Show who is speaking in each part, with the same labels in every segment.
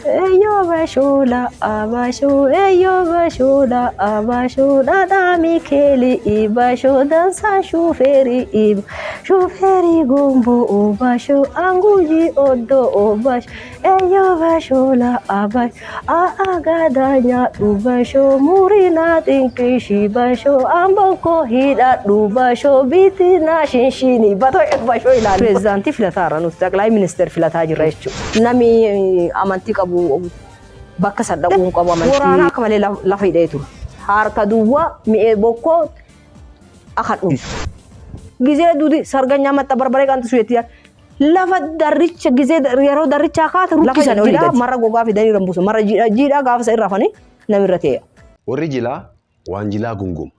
Speaker 1: Eyyoo bashola abasho eyyoo bashola abasho dhadhaa Mikeeli ibasho dansaa shuufeeri ib shuufeeri gomboo obasho anguji oddoo obasho eyyoo bashola abasho a'a gadaa nyaadhu basho murinaa xinqishi basho ambonko hidhadhu basho bitinaa shinshini batoo basho ilaali. Pireezidaantii filataarra nuti xaqlaay ministeer filataa jirra jechuudha. Nami amantii qabu bakka san dhaquu hin qabu amantii. Waraana akka malee lafa hidhee ture. Harka duwwaa mi'ee bokkoo akka dhufu. Gizee duudi sarganyaa maxxa barbaree qanxisuu jetti lafa darricha gizee yeroo darrichaa kaate rukkisan olii gadi. Marra gogaa fidanii irra buusu. Marra jiidhaa jiidhaa gaafa isa irra hafanii namni irra tee'a.
Speaker 2: Warri jilaa waan jilaa gunguma.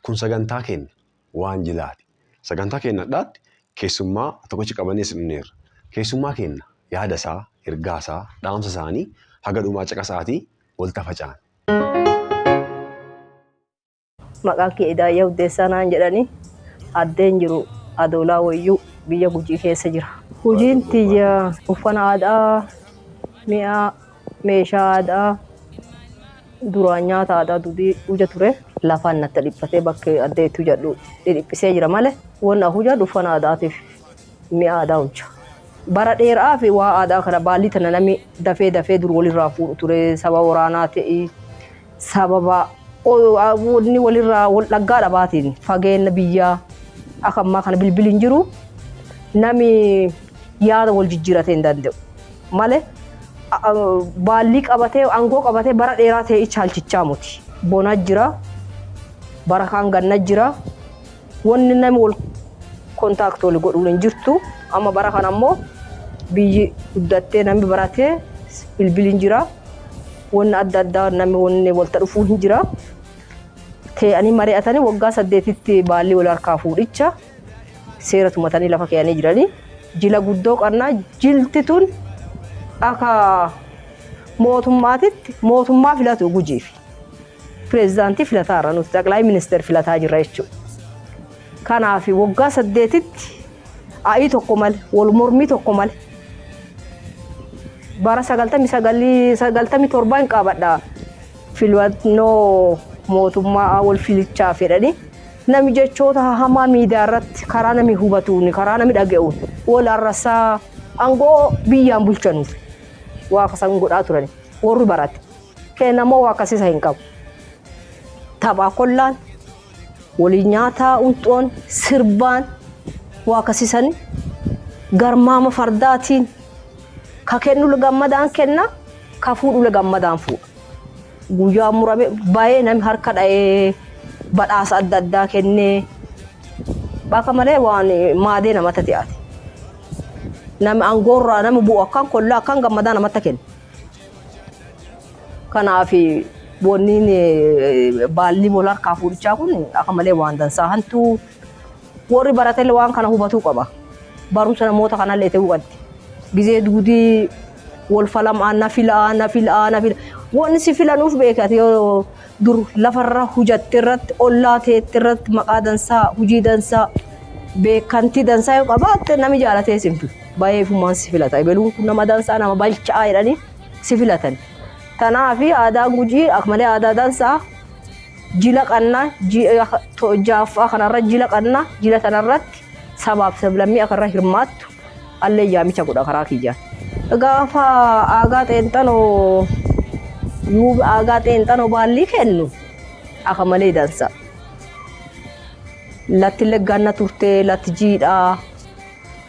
Speaker 2: Kun sagantaa keenna waan jilaati. Sagantaa keenna hadhaatti keessummaa tokkicha qabannee isin dhufneerra. Keessummaa keenna yaada isaa, ergaa isaa, dhaamsa isaanii haga dhumaa caqasaatii walta facaan.
Speaker 1: Maqaan kee Idaayyaa Uddeessaa naan jedhani. Addeen jiru Adoolaa Wayyuu biyya Gujii keessa jira. Hojiin tiyya uffana aadaa, mi'a meeshaa aadaa, duraan nyaata aadaa dudii huja ture. Lafaan natti dhiphatee bakki addee itti hojadhu dhidhiphisee jira malee wanni hojadhu uffana aadaatiif mi'a aadaa hojja. Bara dheeraa fi waa aadaa kana baallii tana namni dafee dafee dur walirraa fuudhu ture saba waraanaa ta'ii sababa wanni walirraa wal dhaggaa dhabaatiin fageenya biyyaa akka ammaa kana bilbili hin jiru nami yaada wal jijjiiratee hin danda'u malee baallii qabatee aangoo qabatee bara dheeraa ta'e ichaalchichaa muti. Bona jira bara kaan ganna jira wanni nami wal kontaakti wal godhuun hin jirtu amma bara kana ammoo biyyi guddattee namni baratee bilbili hin jira. Wanni adda addaa namni wanni walta dhufuu hin jira. Tee'anii mari'atanii waggaa 8tti baallii wal harkaa fuudhicha seera tumatanii lafa keeyanii jiranii. Jila guddoo qannaa jilti tun akka mootummaatitti mootummaa filatu Gujiif. Pireezidaantii filataarra nuti xaqlaay ministeer filataa jirra jechuudha. Kanaaf waggaa 8tti a'ii tokko malee wal mormii tokko malee bara 99 97 hin qabadha filannoo mootummaa wal filichaa fedhanii nami jechoota hamaa miidiyaa irratti karaa nami hubatuun karaa nami dhaga'uun wal arrasaa aangoo biyyaan bulchanuuf waa akkasan godhaa turani warri barate kennamoo waa akkasisa hin qabu. Taphaa kollaan waliin nyaataa unxoon sirbaan waa akkasisan garmaama fardaatiin ka kennule gammadaan kenna ka fuudhule gammadaan fuudha. Guyyaa murame baay'ee namni harka dha'ee badhaasa adda addaa kennee bakka malee waan maadee namatti dhiyaate. Nami aangoorraa nami bu'u akkan kollaa akkan gammadaa namatti kenna. Kanaaf wanni baalli wal harkaa fuudhichaa kun akka malee waan dansaa hantuu warri baratellee waan kana hubatuu qaba. Barumsa namoota kanallee ta'uu qabdi. Gizee duudii wal falamaa na filaa na filaa na filaa. Wanni si filanuuf beekate yoo dur lafarra hujatte irratti ollaa teetti irratti maqaa dansaa hojii dansaa beekantii dansaa yoo qabaatte nami jaalatee si filu. Baay'ee ifumaan si filata. Ebeluun kun nama dansaa nama balchaa jedhanii si filatan. Kanaaf aadaan Gujii akka malee aadaa dansaa jila qannaa jaaffaa kanarra jila qannaa jila sanarratti sabaaf sablammii akka irra hirmaattu allee yaamicha godha karaa kiyyaan. Gaafa aagaa xeenxanoo yuuba aagaa xeenxanoo baallii kennu akka malee dansa. Lattillee ganna turtee latti jiidhaa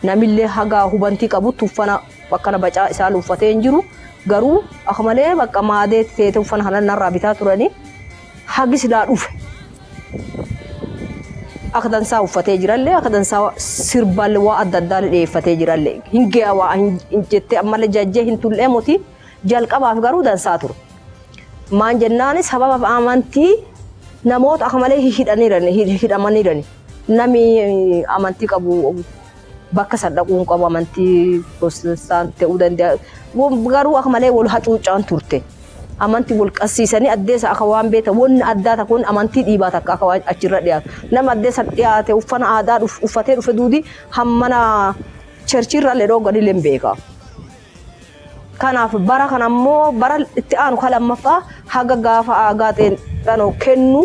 Speaker 1: namillee haga hubantii qabutti uffana akkana bacaa isaan uffatee hin jiru. Garuu akka malee bakka maadee teete uffana kana narraa bitaa turanii hagi silaa dhufe. Akka dansaa uffatee jirallee akka dansaa sirbaallee waa adda addaa dhiyeeffatee jirallee hin ge'a waa hin jettee ammallee jajjee hin tullee moti jalqabaaf garuu dansaa ture. Maan jennaani sababa amantii namoota akka malee hidhamaniirani. Nami amantii qabu bakka san dhaquu hin qabu amantii pirotestaant ta'uu danda'a. Garuu akka malee wal hacuuccaan turte. Amantii wal qassiisanii addeessa akka waan beektan wanni addaa takka amantii dhiibaa takka akka waan achirra dhiyaatu. Nama addeessa dhiyaate uffana aadaa uffatee dhufe duudi hammana cherchiirra illee dhoogganillee hin beeka. Kanaaf bara kana ammoo bara itti aanu kan lammaffaa haga gaafa aagaa xeenxanoo kennu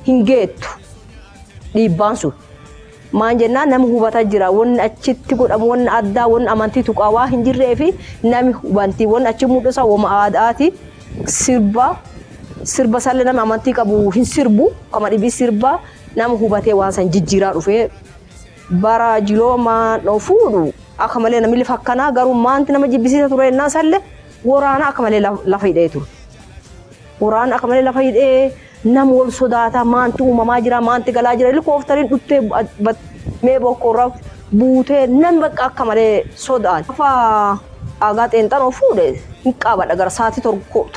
Speaker 1: hin geettu dhiibbaan sun. Maan jennaan nama hubataa jira wanni achitti godhamu wanni addaa wanni amantii tuqaa waa hin jirree fi nami hubantii wanni achi mul'isa wama aadaati sirba sirba sallee nama amantii qabu hin sirbu kama dhibii sirba nama hubatee waan san jijjiiraa dhufee bara jiloo maan fuudhu akka malee namni lafa akkanaa garuu maanti nama jibbisiisa ture ennaa sallee waraana akka malee lafa hidhee ture. Waraana akka malee lafa hidhee nama wal sodaata maanti uumamaa jira maanti galaa jira helikooftariin dhuftee mee bokkorra buutee namni bakka akka malee sodaan. Lafa aagaa xeenxanoo fuudhe hin qabadha gara sa'aatii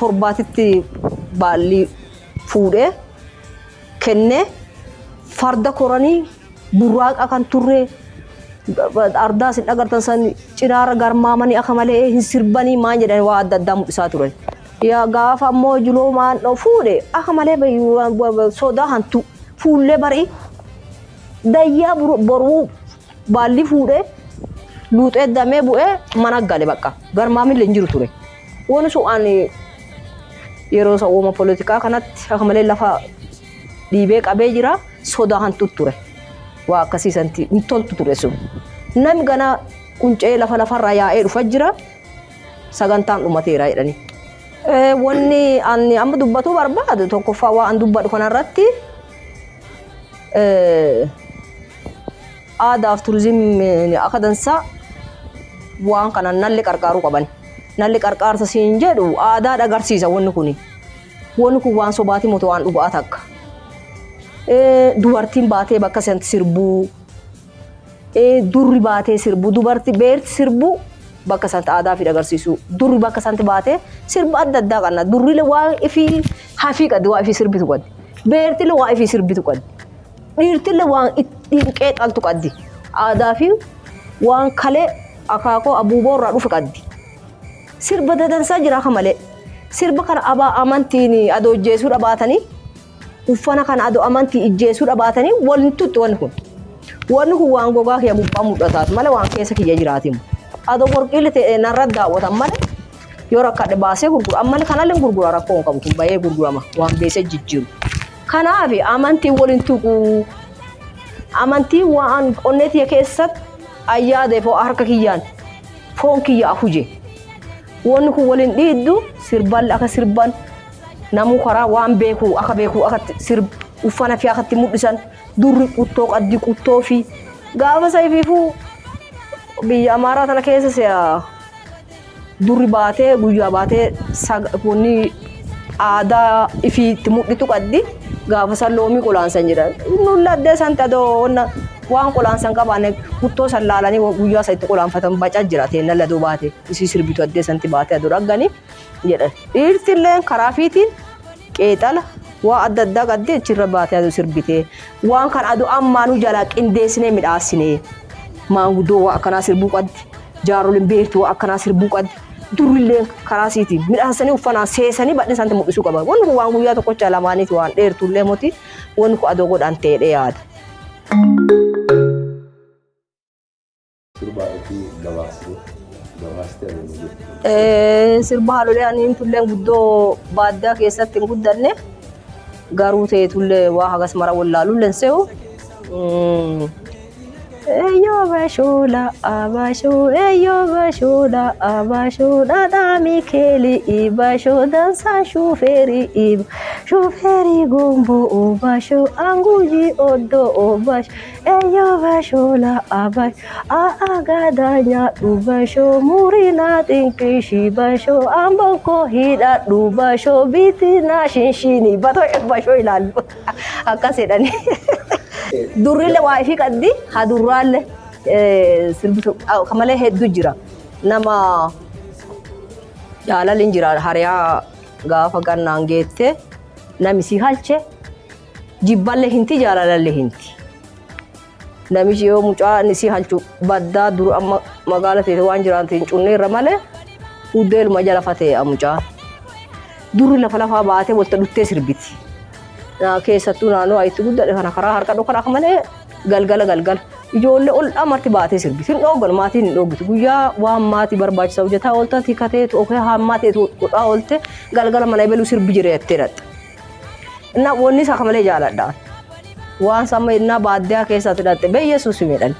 Speaker 1: 7titti baalli fuudhee kennee farda koranii burraaqa kan turre ardaa isin dhagartan san cinaarra garmaamanii akka malee hin sirbanii maan jedhanii waa adda addaa mul'isaa turan. Yaa gaafa ammoo juloo maan fuudhe akka malee sodaa hantu fuullee barii dayyaa boruu baalli fuudhe luuxee damee bu'ee mana gale bakka garmaamillee hin jiru ture. Wanni sun ani yeroo isa uuma poolitikaa kanatti akka malee lafa dhiibee qabee jira sodaa hantu ture. Waa akkasii santi hin toltu ture sun. Namni gana quncee lafa lafarraa yaa'ee dhufa jira sagantaan dhumateera jedhanii. Wanni ani amma dubbatuu barbaadu tokkoffaa waa an dubbadhu kanarratti aadaaf turizimii akka dansaa waan kana nalli qarqaaruu qaban. Nalli qarqaarsa siin jedhu aadaa agarsiisa wanni kuni. Wanni kun waan sobaati moti waan dhugaa takka. Dubartiin baatee bakka sanatti sirbuu, durri baatee sirbuu, dubarti beerti sirbuu bakka sanatti aadaa fi agarsiisuu. Durri bakka sanatti baatee sirba adda addaa qabna. Durrilee waan ifii hafii qabdi waa ifii sirbitu qabdi. Beertilee waa ifii sirbitu qabdi. Dhiirtillee waan ittiin qeexaltu qabdi. Aadaa fi waan kalee akaakoo abuuboo irraa dhufe qabdi. Sirba dadansaa jira akka malee. Sirba kana abaa amantiin adoo ijjeesuu dhabaatanii uffana kana adoo amantii ijjeesuu dhabaatanii waliin tuttu wanni kun. Wanni kun waan gogaa kiyya gubbaa mul'ataati malee waan keessa kiyya jiraatimu. Adoo worqiillee ta'e narra daawwatan malee yoo rakkadhe baasee gurgura. Ammallee kanallee gurgura rakkoo hin qabu kun bahee gurgurama waan beesee jijjiiru. Kanaaf amantiin waliin tuquu amantii waan onnee tiyya keessatti ayyaadee foo harka kiyyaan foon kiyya afuje. Wanni kun waliin dhiiddu sirballi akka sirban namuu karaa waan beeku akka beeku akka sirb uffana fi akkatti mul'isan durri quttoo qaddi quttoo fi gaafa sayfiifuu biyya Amaaraa tana keessa si'a durri baatee guyyaa baatee wanni aadaa ifiitti mul'itu qaddi gaafa san loomii qolaansan jedhan. Nulla addee san adoo wanna waan qolaansan qabaanne kuttoo san laalanii guyyaa san itti qolaanfatan bacaa jira teenna ladoo baate isii sirbitu addee santi baatee adoo dhagganii jedhan. Dhiirtilleen karaa fiitiin qeexala waa adda addaa qabdee achirra baatee aduu sirbitee waan kan aduu ammaanuu jalaa qindeessinee midhaasinee maanguddoo waa akkanaa sirbuu qabdi jaaroliin beektu waa akkanaa sirbuu qabdi durrillee karaa siitiin midhaansanii uffanaan seesanii badhni isaanitti mul'isuu qaba. Wanni kun waan guyyaa tokkocha lamaaniiti waan dheertullee moti wanni kun adoo godhan ta'edha yaada.
Speaker 2: Sirba haadhotii gabaasitee gabaasitee adeemu jirtu.
Speaker 1: Sirba haadholee ani tulleen guddoo baadiyyaa keessatti hin guddanne garuu ta'e tullee waa hagas mara wallaalullee se'u. Eeyyoo bashuula abashuu eeyyoo bashuula abashuu dhadhaa mikeelii bashuu dansaa shuufeerii shuufeerii gomboo bashuu anguujii oddoo bashuu eeyyoo bashuula abashuu aagaa nyaadhu bashuu murinaa xinqishii bashuu ambokoo hidhadhu bashuu biitinaa shinshinii batoo bashuu ilaallu akkas jedhanii. Durrillee waa ifii qabdi hadurraallee sirbitu kamalee hedduu jira. Nama jaalalli hin jira hariyaa gaafa gannaan geette nami si halche jibballee hinti jaalalallee hinti. Namichi yoo mucaan si halchu baddaa dur amma magaala ta'e waan jiraatu hin cunneerra malee huddeeluma jala fatee mucaan. Durri lafa lafaa baatee walta dhuttee sirbiti. Keessattuu naannoo itti guddadhe kana karaa harka dhokkan akka malee galgala galgala. Ijoollee ol marti baatee sirbiti. Hin dhooggan maatiin hin dhooggitu. Guyyaa waan maatii barbaachisa hojjetaa oolta tikateetu okee haammaa ta'etu godhaa oolte galgala mana ebeluu sirbi jira jettee dhaqxe. Innaa wanni isaa malee jaaladha. Waan sama innaa baadiyyaa keessatti dhaqxe bee Yesuus jedhan.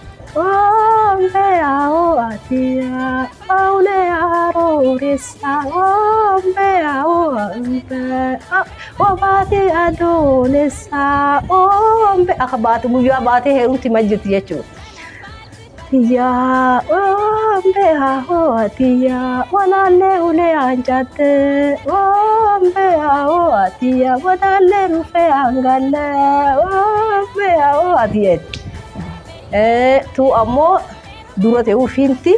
Speaker 1: Akka baate guyyaa baatee heerumti majjirti jechuudha. Yaa oombe haa walaallee ulee hancatte oombe haa atiya walaallee rufee hangalle oombe haa atiya. Tu ammoo dura ta'uu fiinti.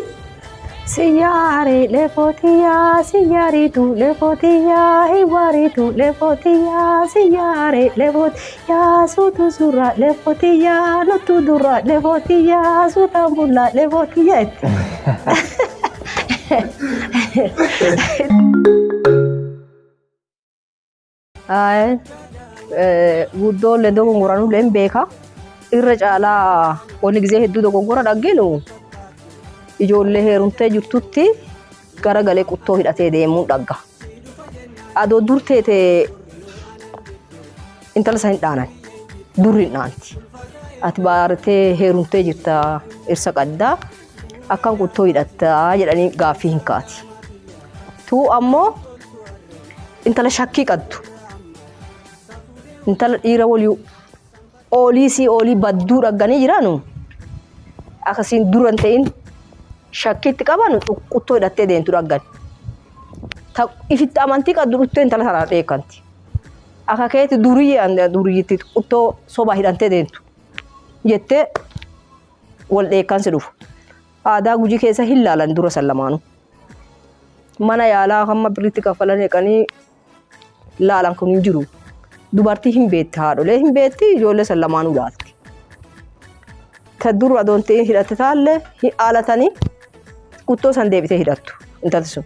Speaker 1: Siyaari lefotiya siyaari tu lefotiya hiwari tu lefotiya siyaari lefotiya sutu sura lefotiya nutu dura lefotiya suta bulla lefotiya. Guddoo dogongoranuu leen beeka. Irra caalaa wanni gisee hedduu dogongora dhagginu ijoollee heerumtee jirtutti garagalee quttoo hidhatee deemuun dhagga. Adoo dur teete intala san hin dhaanan. Durri hin dhaanti. Ati baartee heerumtee jirta irsa qaddaa akkan quttoo hidhattaa jedhanii gaaffii hin kaati. Tuu ammoo intala shakkii qabdu. Intala dhiira walii oolii sii oolii badduu dhagganii jiranu akkasiin dura hin ta'in shakkiitti qaban quttoo hidhattee deemtu dhaggan. Ifitti amantii qabdu dhuttee intala sanaa dheekkanti. Akka keeti durii duriitti quttoo sobaa hidhantee deemtu jettee wal dheekkansi dhufu. Aadaa Gujii keessa hin laalan dura san lamaanuu. Mana yaalaa hamma birritti kaffalan eeqanii laalan kun hin jiru. Dubartii hin beekti haadholee hin beekti ijoollee san lamaanuu laalti. Ta dur adoon ta'in hidhatte taallee hin aalatanii quttoo san deebitee hidhattu intalti sun.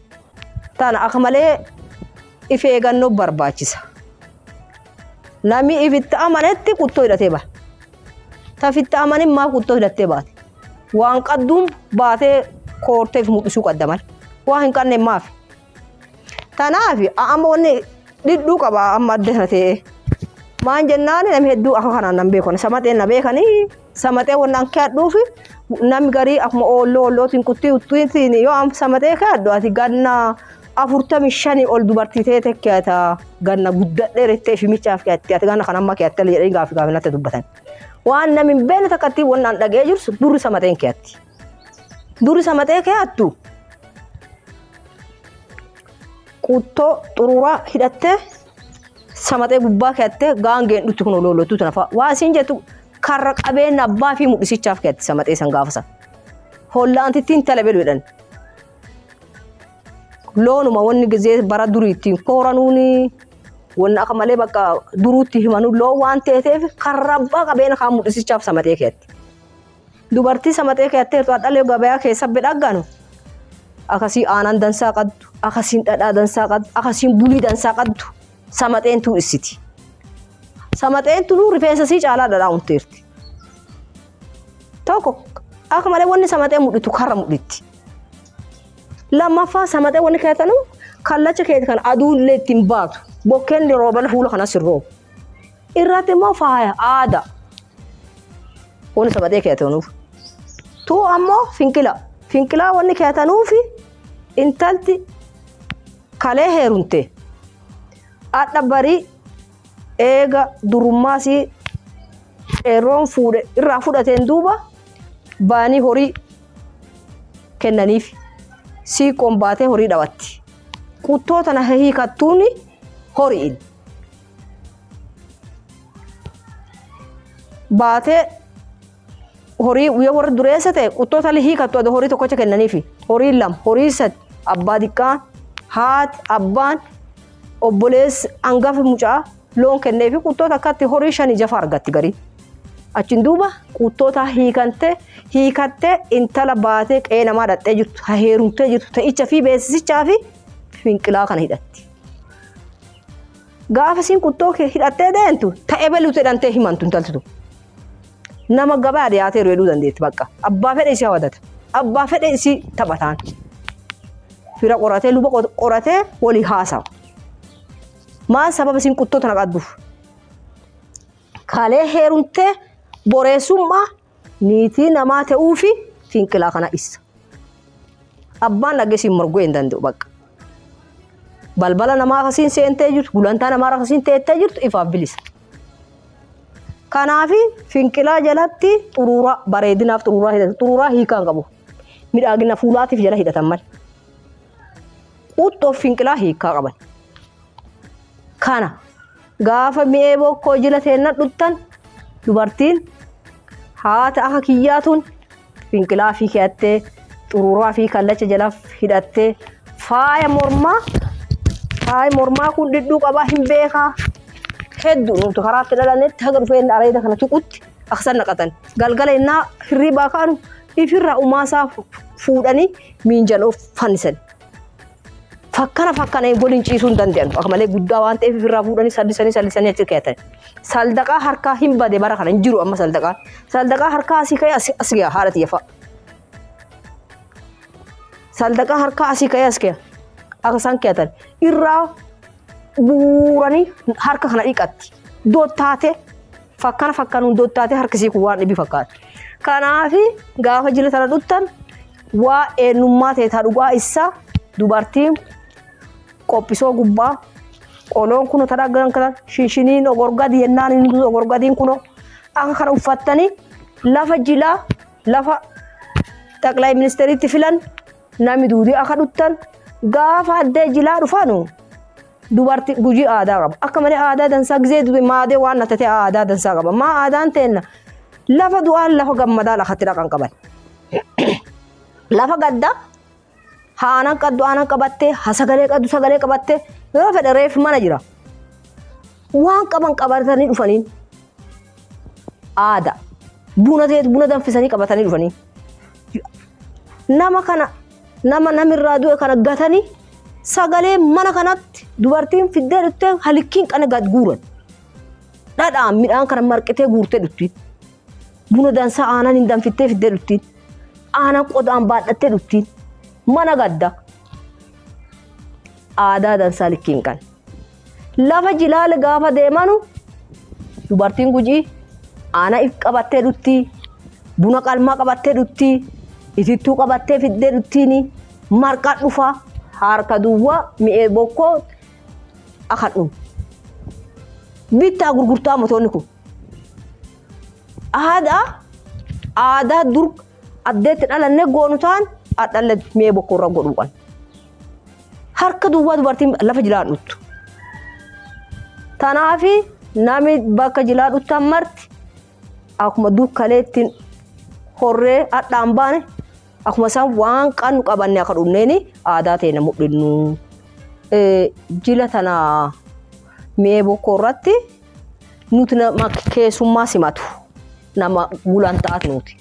Speaker 1: Tana akka malee if eegannoo barbaachisa. Namni ifitti amanetti quttoo hidhatee baha. Tafitti amanin maa quttoo hidhattee baate? Waan qadduun baatee koorteef mul'isuu qadda malee. Waan hin qabne maaf? Tanaaf amma wanni dhidhuu qaba amma adda sana ta'e. Maan jennaan namni hedduu akka kanaan nan beekan. Samaxeen na beekanii samaxee wanni an keadhuufi namni garii akkuma oolloo oollootiin kuttii uttuutiin yoo an samaxee keadhu ati ganna 45 ol dubartii teete keata ganna guddadhee rettee shimichaaf keatti ati ganna kan amma keatte jedhanii gaafi gaafi natti dubbatan. Waan namni hin beekne takkatti wanni an dhagee jirsu durri samaxeen keatti. Durri samaxee keattu quttoo xuruuraa hidhattee samaxee gubbaa keettee gaangeen dhutti kun ololottu tana fa'a. Waa isiin jettu karra qabeenya abbaa fi mul'isichaaf keetti samaxee san gaafa san. Hollaantittiin tala belu jedhan. Loonuma wanni gizee bara durii ittiin kooranuuni wanni akka malee bakka duruutti himanu loon waan teeteef karra abbaa qabeenya kaan mul'isichaaf samaxee keetti. Dubartii samaxee keetteertu hadhalee gabayaa keessa bidhagganu akkasii aanan dansaa qabdu, akkasiin dhadhaa dansaa qabdu, akkasiin bulii dansaa qabdu samaxeen tuu issiti. Samaxeen tunuu rifeensa sii caalaa dhadhaa unteerti. Tokko akka malee wanni samaxee mudhitu karra mudhitti. Lammaffaa samaxee wanni keetanu kallacha keeti kan aduun illee ittiin baatu bokkeen roobala fuula kanas hin roobu. Irratti immoo faaya aadaa. Wanni samaxee keetanuuf. Tuu ammoo finqila. Finqilaa wanni keetanuufi intalti kalee heerumte. Adha barii eega durummaasii qeerroon fuudhe irraa fudhateen duuba baanii horii kennaniif siiqqoon baatee horii dhawatti. Quttoo tana hiikattuun horiin. Baatee horii yoo warra dureessa ta'e quttoo tali hiikattu adoo horii tokkocha kennaniifi horii lama horii sadi abbaa diqqaan haati abbaan obboleessi hangafi mucaa loon kenneefi quttoo takkatti horii shani jafa argatti garii. Achiin duuba quttoota hiikantee hiikattee intala baatee qe'ee namaa dhaqxee jirtu ha heerumtee jirtu ta'icha fi beeksisichaa fi finqilaa kana hidhatti. Gaafa isiin quttoo hidhattee deemtu ta'ee beluutu jedhamtee himantu intalti tun. Nama gabaa dhiyaateeru jedhuu dandeetti bakka. Abbaa fedhe isii hawwatata. Abbaa fedhe isii taphataan. Fira qoratee luba qoratee walii haasawa. Maal sababa isiin quttoo tana qadduuf? Kalee heerumtee boreessummaa niitii namaa ta'uufi finqilaa kana dhissa. Abbaan dhagge isiin morguu hin danda'u bakka. Balbala namaa akkasiin seentee jirtu, gulantaa namaa akkasiin teettee jirtu ifaaf bilisa. Kanaaf finqilaa jalatti xuruuraa bareedinaaf xuruuraa hidhatu. Xuruuraa hiikaa hin qabu. Midhaagina fuulaatiif jala hidhatan malee. Quxxoof finqilaa hiikaa qaban. Kana gaafa mi'ee bokkoo jila teenna dhuttan dubartiin haata akka kiyyaatuun finqilaa fi kee'attee xuruuraa fi kallacha jala hidhattee faaya mormaa faaya mormaa kun dhidhuu qabaa hin beekaa hedduu nuti karaatti dhalannetti haga dhufee inni areeda kana tuqutti aksan naqatan galgala innaa hirriibaa kaanu ifirraa umaasaa fuudhanii miinjan of fannisan. Fakkana fakkana waliin ciisuu hin danda'an akka malee guddaa waan ta'eef ifirraa fuudhanii sallisanii sallisanii achi keeyatan. Saldaqaa harkaa hin bade bara kana hin jiru amma saldaqaan. Saldaqaa harkaa asii ka'ee as ga'a haadha tiyya fa'a. Saldaqaa harkaa asii ka'ee as ga'a. Akka isaan keeyatan irraa buuranii harka kana dhiqatti. Dottaatee fakkana fakkanuun dottaatee harkisii kun waan dhibi fakkaata. Kanaafi gaafa jila tana dhuttan waa eenyummaa ta'e ta dhugaa isaa dubartiin qophisoo gubbaa qoloon kuno ta dhaggan kana shinshiniin ogorgadi yennaan inni ogorgadiin kuno akka kana uffattanii lafa jilaa lafa xaqlay ministeeritti filan nami duudii akka dhuttan gaafa addee jilaa dhufanu dubarti Gujii aadaa qaba. Akka malee aadaa dansaa gizee du'e maadee waan na tate aadaa dansaa qaba. Maa aadaan teenna lafa du'aan lafa gammadaa lafatti dhaqan qaban. Lafa gaddaa haanan qaddu aanan qabattee ha sagalee qaddu sagalee qabattee yoo fedhe reef mana jira. Waan qaban qabatanii dhufaniin aadaa. Buna ta'eet buna danfisanii qabatanii dhufanii. Nama kana nama namirraa du'e kana gatanii sagalee mana kanatti dubartiin fiddee dhuftee halikkiin qana gad guuran. Dhadhaan midhaan kana marqitee guurtee dhufti. Buna dansaa aanan hin danfittee fiddee dhufti. Aanan qodaan baadhattee dhufti. Mana gadda. Aadaa dansaa likkiin qan. Lafa jilaala gaafa deemanu dubartiin Gujii aana if qabattee dhufti. Buna qalmaa qabattee dhufti. Itittuu qabattee fiddee dhuftiini. Marqaa dhufa harka duwwaa mi'ee bokkoo akan dhumu. Bittaa gurgurtaa motoonni kun. Aadaa aadaa dur addeetti dhalanne goonu ta'an adhalle mi'ee bokkoo irra godhuu qabna. Harka duwwaa dubartiin lafa jilaa dhuttu. Tanaafi nami bakka jilaa dhuttan marti akkuma dukkaleettiin horree hadhaan baane akkuma isaan waan qannu qabanne akka dhumneeni aadaa teenya mudhinnu. Jila tana mi'ee bokkoo irratti nuti nama keessummaa simatu nama gulantaati nuti.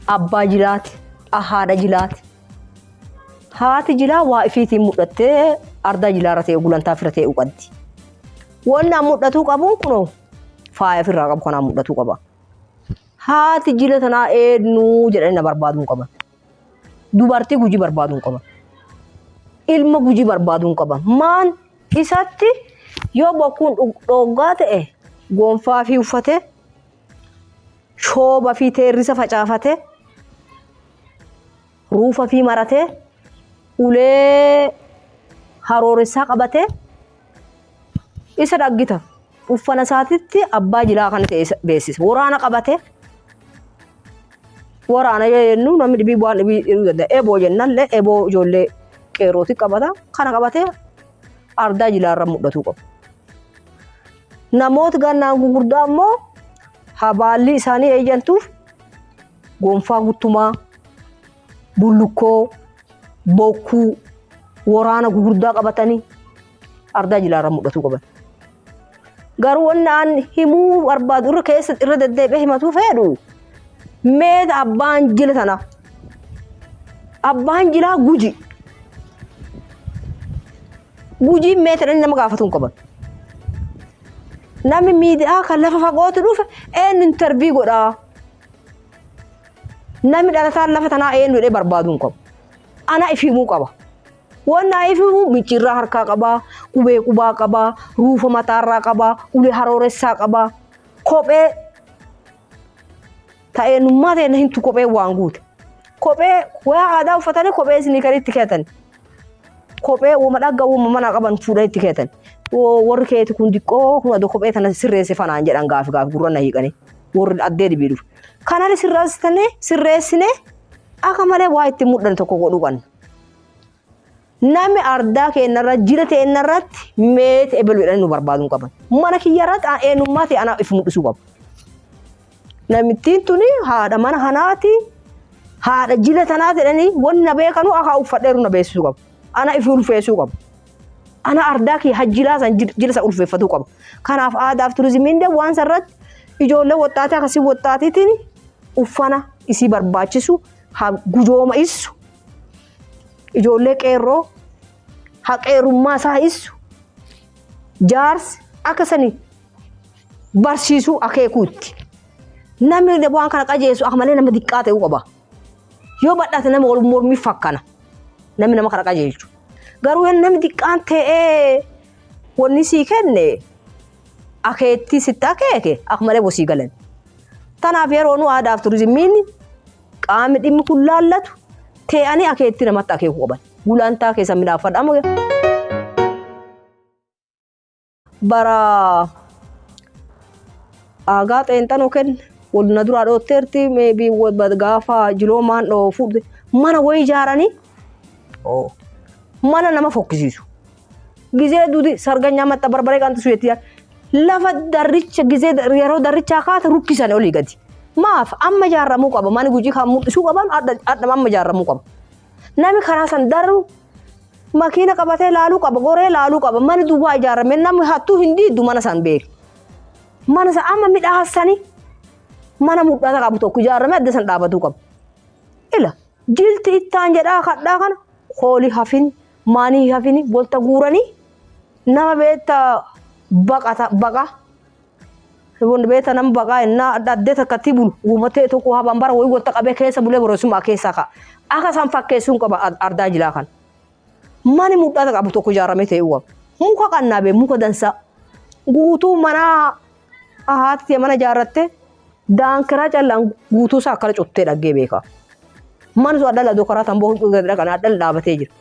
Speaker 1: Abbaa jilaati, haadha jilaati. Haati jilaa waa ifiitiin mudhattee ardaa jilaarra ta'e gulantaa fira ta'e qabdi. Wanni an mudhatuu qabuun kunoo faaya ofirraa qabu kanaan mudhatuu qaba. Haati jila tanaa eenyu jedhanii na barbaaduu hin qaban. Dubartii Gujii barbaaduu hin qaban. Ilma Gujii barbaaduu hin qaban. Maan isatti yoo bokkuun dhooggaa ta'e gonfaa fi uffatee shooba fi teerrisa facaafatee ruufa fi maratee ulee harooressaa qabatee isa dhaggita. Uffana isaatitti abbaa jilaa kana ta'e isa beeksisa. Waraana qabatee waraana yoo jennu namni dhibii waan dhibii jedhuu danda'a. Eboo jennallee eboo ijoollee qeerrooti qabata. Kana qabatee ardaa jilaarra mul'atuu qaba. Namoota gannaan gurguddaa immoo habaalli isaanii eeyyantuuf gonfaa guttumaa, bullukkoo, bokkuu, waraana gugurdaa qabatanii ardaa jilaarra mul'atuu qaban. Garuu wanni aan himuu barbaadu irra keessa irra deddeebi'ee himatuu fedhu meeta abbaan jila tana. Abbaan jilaa Guji. Gujiin meeta jedhanii nama gaafatuu hin qaban. Namni miidiyaa kan lafa fagootti dhufe eenyu interview godhaa. Namni dhalataan lafa tanaa eenyu jedhee barbaaduu hin qabu. Ana if himuu qaba. Wanna if himu micciirraa harkaa qabaa, qubee qubaa qabaa, ruufa mataarraa qabaa, ulee harooressaa qabaa, kophee ta'eenummaa ta'e hintu kophee waan guute. Kophee wayaa aadaa uffatanii kophee isniikarii itti keetan. Kophee uuma dhagga uuma mana qaban fuudhanii itti keetan. Warri keeti kun diqqoo kun adoo kophee tana sirreesse fanaan jedhan gaafi gaafi gurra na hiiqanii. Warri addee dhibii dhufe. Kanan sirreessitanii sirreessinee akka malee waa itti mudhan tokko godhuu qabna. Namni ardaa keenyarra jira teenyarratti meeti ebelu jedhanii nu barbaaduu hin qaban. Mana kiyyarratti eenyummaa ta'e anaa if mul'isuu qabu. Namittiin tuni haadha mana kanaati haadha jila tanaa jedhanii wanni na beekanu akka uffadheeru na beeksisuu qabu. Ana if ulfeessuu qabu. Ana ardaa kiyya hajjilaa san jila san ulfeeffatuu qaba. Kanaaf aadaaf turizimiin illee waan sarratti ijoollee waxxaatii akkasii waxxaatiitiin uffana isii barbaachisu haa gujooma issu ijoollee qeerroo haa qeerrummaa isaa issu jaarsi akka sani barsiisuu akeekuutti. Namni waan kana qajeessu akka malee nama diqqaa ta'uu qaba. Yoo badhaate nama wal mormii fakkana. Namni nama kana qajeelchu. Garuu yoo namni diqqaan ta'ee wanni sii kenne akeettii sitti akeeke akka malee bosii galan. Tanaaf yeroo nu aadaaf turizimiin qaamni dhimmi kun laallatu tee'anii akeettii namatti akeekuu qaban. Gulantaa keessa midhaafadha. Bara aagaa xeenxanoo kenne wal na duraa dhootteerti meebii gaafa jiloomaan dhoo fuudhe mana wayii ijaaranii mana nama fokkisiisu. Gizee duudi sarganyaa maxxa barbaree qanxisu jetti lafa darricha gizee yeroo darrichaa kaate rukkisan olii gadi. Maaf amma ijaaramuu qaba mani Gujii kan mul'isuu qaban adda amma ijaaramuu qaba. Namni karaa san darbu makiina qabatee laaluu qaba goree laaluu qaba mani duwwaa ijaarame namni hattuu hin diiddu mana san beeku. Mana san amma midhaassanii mana mul'ata qabu tokko ijaarame adda san dhaabatuu qaba. Ila jilti ittaan jedhaa kadhaa kana hoolii hafin maanii hafini walta guuranii nama beektaa baqata baqa Wanti beektaa nama baqaa innaa adda addee takkatti bulu uumatee tokko habaan bara wayii walta qabee keessa bulee borosummaa keessaa ka'a. Akka isaan fakkeessuun qaba ardaa jilaa kana. Mani mul'ata qabu tokko ijaaramee ta'e qaba. Muka qannaa bee muka dansaa. Guutuu manaa haati mana ijaarratte daankiraa callaan guutuu isaa akkana cuttee dhaggee beeka. Mani sun adda ladoo karaa tamboo gadi dhaqan adda dhaabatee jira.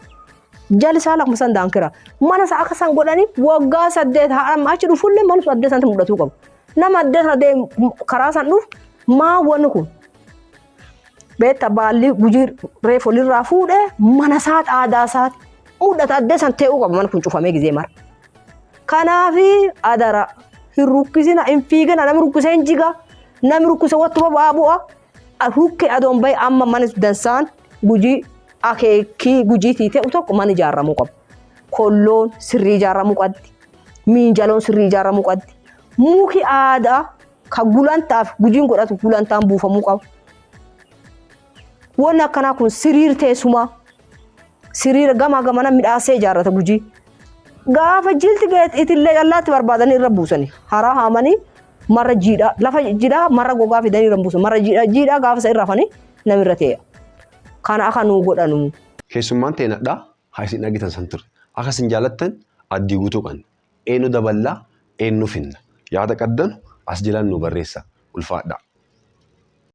Speaker 1: Jali isaa lakuma san daankira. Mana isaa akka san godhanii waggaa 8 haadha achi dhufullee mana sun addee sanatti mul'atuu qabu. Nama addee sana deemu karaa san dhufu maa wanni kun. Beekta baalli Gujii reefu olirraa fuudhee mana isaa aadaa isaati mul'ata addee san ta'uu qaba mana kun cufamee gizee mara. Kanaafi adara hin rukkisina hin fiigina namni rukkisee hin jiga namni rukkise wattuma ba'aa bu'a rukke adoon bahe amma mana dansaan Gujii akeekii Gujiitii ta'u tokko mana ijaaramuu qaba. Kolloon sirrii ijaaramuu qabdi. Miinjaloon sirrii ijaaramuu qabdi. Muki aadaa kan gulantaaf Gujiin godhatu gulantaan buufamuu qaba. Wanni akkanaa kun siriir teessumaa siriira gamaa gamana midhaasee ijaarrata Gujii. Gaafa jilti itillee callaatti barbaadanii irra buusani. Haraa haamanii marra jiidhaa lafa jiidhaa marra gogaa fidanii irra buusan. Marra jiidhaa jiidhaa gaafa isa irra hafanii namni irra tee'a. Kana akka nuu godhanu.
Speaker 2: Keessummaan teenadhaa haa isin dhagitan san ture. Akka isin jaalattan addii guutuu qabna. Eenyu daballaa eenyu finna. Yaada qaddanu as jalaan nu barreessa. Ulfaadhaa.